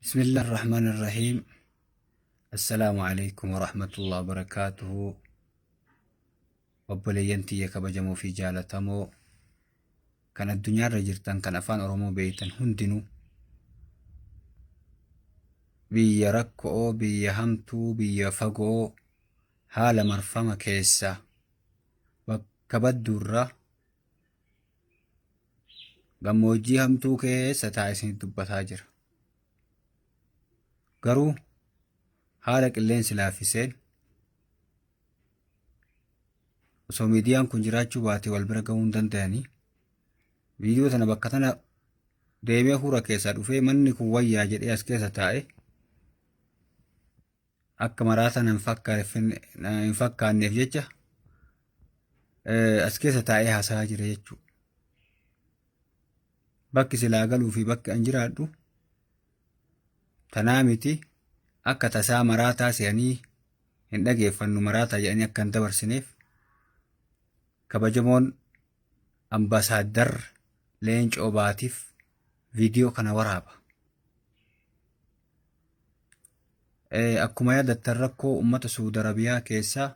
Bismillah ar-Rahmaan ar-Rahiim. Assalaamu alaikum wa rahmatullahi wa barakaatuhu. Obboleeyyan tiyya kabajamoo fi jaalatamoo kan addunyaarra jirtan, kan afaan Oromoo beektan hundinuu, biyya rakkoo, biyya hamtuu, biyya fagoo, haala marfama keessa bakka badduurra gammoojjii hamtuu keessa taa'ee isin dubbataa jira. Garuu haala qilleensi laaffiseen osoo miidiyaan kun jiraachuu baate wal bira gahuu hin danda'anii. Viidiyoo tana bakka tana deemee hura keessaa dhufee manni kun wayyaa jedhee as keessa taa'e akka maraata hin fakkaanneef jecha as keessa taa'ee haasa'aa jira jechuudha. Bakki silaa galuu fi bakki an jiraadhu tanaa miti. Akka tasaa maraataa se'anii hin dhageeffannu, maraataa jedhanii akka hin dabarsineef, kabajamoon Ambasaaddar Leencoo Baatiif viidiyoo kana waraaba. Akkuma yaadattan, rakkoo uummata Suudi Arabiyaa keessaa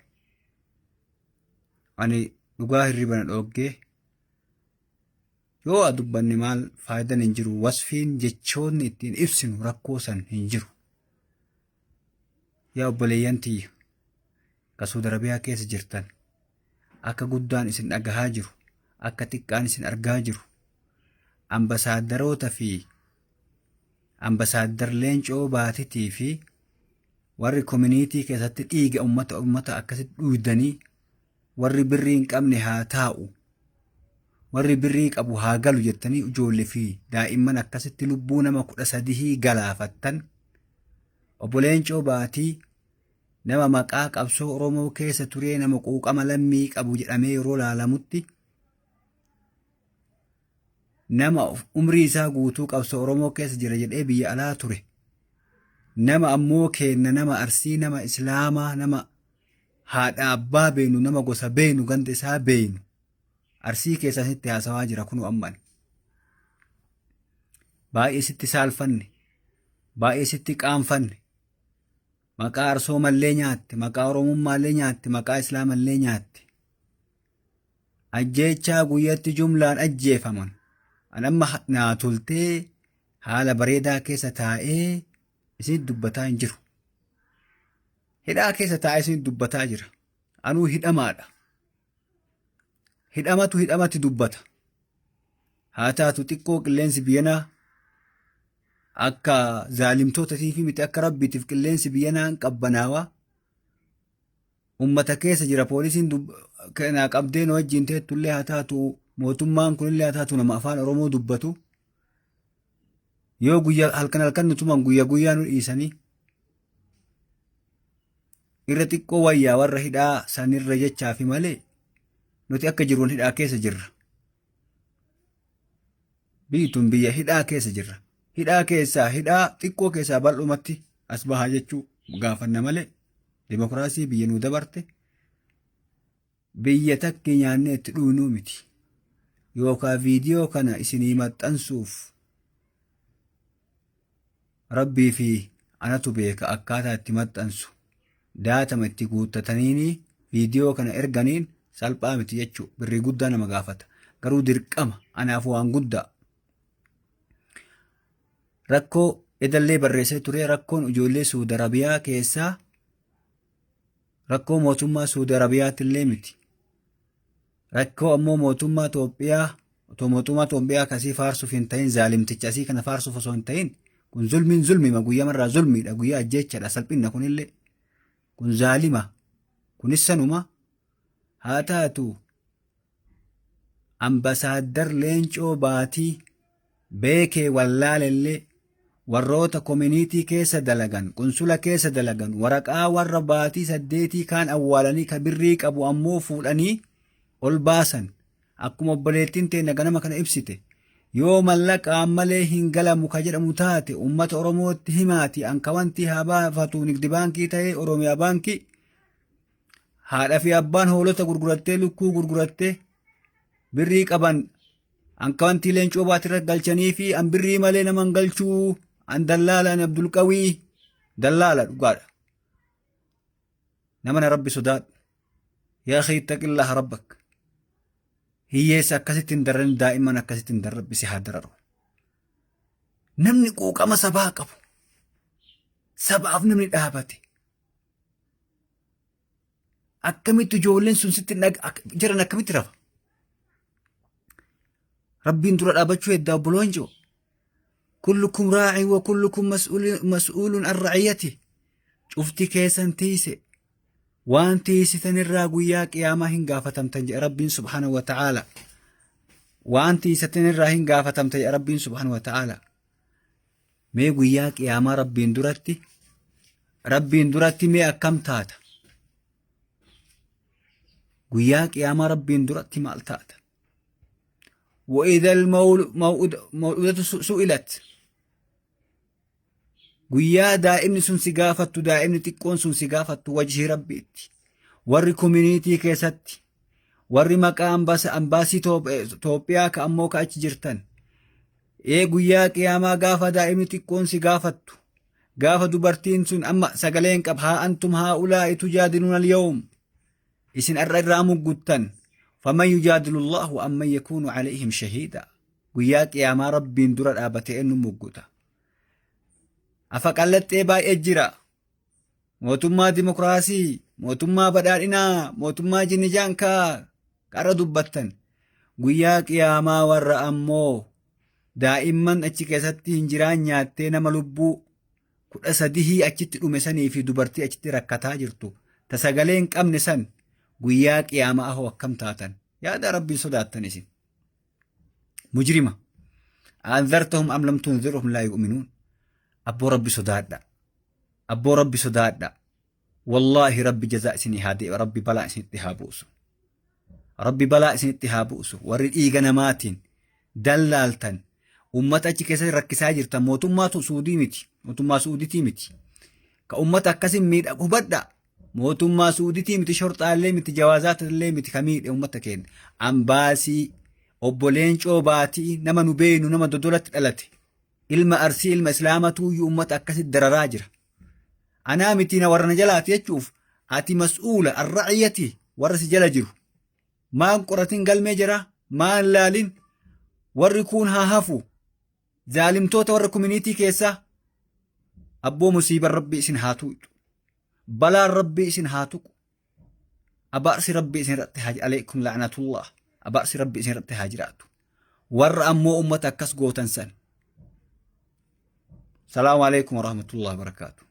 ani dhugaa hirriba na dhooggee yoo dubbanne maal faayidaan hin jiru, wasfiin jechoonni ittiin ibsinu rakkoo san hin jiru. Yaa obboleeyyan tiyya ka Suudi Arabiyaa keessa jirtan, akka guddaan isin dhagahaa jiru, akka xiqqaan isin argaa jiru, ambasaaddaroota fi Ambasaaddar Leencoo Baatitii fi warri community keessatti dhiiga ummata akkasitti dhuydanii, warri birrii hin qabne haa taa'u, warri birrii qabu haa galu jettanii ijoollee fi daa'imman akkasitti lubbuu nama 13 galaafattan, obbo Leencoo Baatii nama maqaa qabsoo Oromoo keessa turee, nama quuqama lammii qabu jedhamee yeroo laalamutti, nama umrii isaa guutuu qabsoo Oromoo keessa jira jedhee biyya alaa ture, nama ammoo keenna, nama Arsii, nama Islaamaa, nama haadha abbaa beenu, nama gosa beenu, ganda isaa beenu, Arsii keessaa sitti haasawaa jira. Kunu amman baay'ee sitti saalfanne, baay'ee sitti qaanfanne. Maqaa Arsoomallee nyaatte, maqaa Oromummaallee nyaatte, maqaa Islaamallee nyaatte. Ajjeechaa guyyatti jumlaan ajjeefaman. An amma naa toltee haala bareedaa keessa taa'ee isin dubbataa hin jiru. Hidhaa keessa taa'ee isin dubbataa jira. Anuu hidhamaadha. Hidhamatu hidhamatti dubbata. Haa taatu, xiqqoo qilleensi biyyanaa akka zaalimtootatiif miti, akka rabbiitiif qilleensi biyyanaa hin qabbanaawaa. Ummata keessa jira, poolisiin naa qabdee na wajjin teettullee haa taatu, mootummaan kunillee haa taatu, nama afaan Oromoo dubbatu yoo guyyaa halkan halkan nu tuman, guyyaa guyyaa nu dhiisanii irra xiqqoo wayyaa warra hidhaa sanirra jechaafi malee nuti akka jirruun hidhaa keessa jirra. Biyyi tun biyya hidhaa keessa jirra. Hidhaa keessaa, hidhaa xiqqoo keessaa bal'umatti as bahaa jechuu gaafanna malee dimokiraasii biyya nu dabarte, biyya takki nyaannee itti dhuunuu miti. Yookaan viidiyoo kana isinii maxxansuuf rabbii fi anatu beeka akkaataa itti maxxansu. Daatama itti guuttataniini viidiyoo kana erganiin salphaa miti jechuu, birrii guddaa nama gaafata. Garuu dirqama anaaf waan guddaa. Rakkoo edallee barreessee ture, rakkoon ijoollee Suudi Arabiyaa keessaa rakkoo mootummaa Suudi Arabiyaatti illee miti. Rakkoo ammoo mootummaa Itoophiyaa, otoo mootummaa Itoophiyaa akkasii faarsuuf hin ta'in, zaalimticha asii kana faarsuuf osoo hin ta'in, kun zulmiin zulmima, guyyamarraa zulmiidha, guyyaa ajjeechadha, salphinna kunillee, kun zaalima, kunis sanuma haa taatu. Ambasaaddar Leencoo Baatii beekee wallaalellee, warroota community keessa dalagan, qunsula keessa dalagan, waraqaa warra baatii 8 kaan awwaalanii ka birrii qabu ammoo fuudhanii ol baasan. Akkuma obboleettiin teenya ganama kana ibsite, yoo mallaqaan malee hin galamu ka jedhamu taate, ummata Oromootti himaati ankawantii haa baafatu. Nigdi Baankii ta'ee Oromiyaa Baankii, haadha fi abbaan hoolota gurgurattee, lukkuu gurgurattee, birrii qaban ankawantii Leencoo Baatirra galchanii fi an birrii malee nama hin galchuu. An dallaala, ani Abdulqawii dallaala dhugaadha. Nama na Rabbi sodaadhu. Yaa akhi, ittaqillaha rabbak. Hiyyeessa akkasitti hin dararin, daa'imman akkasitti hin dararin, Rabbi si haa dararu. Namni quuqama sabaa qabu. Sabaaf namni dhaabate. Akkamitti ijoolleen sun sitti jiran, akkamitti rafa? Rabbiin dura dhaabachuu heddaa, obboloon jiru. Kullukum raacin wa kullukum mas'uulun an raciyyati. Cufti keessan tiise. Waan tiisitanirraa guyyaa qiyaamaa hin gaafatamtan jedha Rabbiin subhaanahu wa ta'aala. Waan tiisitanirraa hin gaafatamtan jedha Rabbiin subhaanahu wa ta'aala. Mee guyyaa qiyaamaa Rabbiin duratti mee akkam taata? Guyyaa qiyaamaa Rabbiin duratti maal taata? وإذا الموءودة سئلت. Guyyaa daa'imni sun si gaafattu, daa'imni xiqqoon sun si gaafattu wajhii Rabbiitti. Warri community keessatti, warri maqaa ambaasii Itoophiyaa ka ammoo ka achi jirtan. Ee, guyyaa qiyaamaa gaafa daa'imni xiqqoon si gaafattu, gaafa dubartiin sun amma sagaleen qab ها أنتم هؤلاء تجادلون اليوم, isin arra irraa mugguttan, فمن يجادل الله عمن يكون عليهم شهيدا. Guyyaa qiyaamaa Rabbiin dura dhaabatee eenyu mugguta? Afa qallaxxee baay'ee jira. Mootummaa dimokiraasii, mootummaa badhaadhinaa, mootummaa jinnijaankaa qarra dubbattan. Guyyaa qiyaamaa warra ammoo daa'imman achi keessatti hin jiraan nyaattee nama lubbuu 13 achitti dhume sanii fi dubartii achitti rakkataa jirtu ta sagalee hin qabne san, guyyaa qiyaamaa ahoo akkam taatan? Yaada Rabbiin sodaattan isin. Mujrima. أأنذرتهم أم لم تنذرهم لا يؤمنون. Abboo, Rabbi sodaadha. Abboo, Rabbi sodaadha. Wallaahi, Rabbi jazaa isinii haa deebi'u. Rabbi balaa isinitti haa buusu. Rabbi balaa isinitti haa buusu. Warri dhiiga namaatiin dallaaltan, ummata achi keessatti rakkisaa jirtan, mootummaatu Suudii miti. Mootummaa Suuditii miti. Ka ummata akkasin miidha hubadha. Mootummaa Suuditii miti, shorxaallee miti, jawaazaatallee miti ka miidhe ummata keenya. Ambaasii obbo Leencoo Baatii, nama nu beeynu, nama Dodolatti dhalate. Ilma Arsii, ilma Islaamatuuyyuu ummata akkasitti dararaa jira. Anaa miti, na warra na jalaati jechuuf ati mas'uula arra'iyyati warra si jala jiru. Maan qoratin galmee jira, maan laalin? Warri kuun haa hafu. Zaalimtoota warra community keessaa, abboo, musiiban Rabbi isin haa tuqu. Balaan Rabbi isin haa tuqu. Abaarsi Rabbi isin irratti haa, عليكم لعنة الله. Abaarsi Rabbi isin irratti haa jiraatu. Warra ammoo ummata akkas gootan san. السلام عليكم ورحمة الله وبركاته.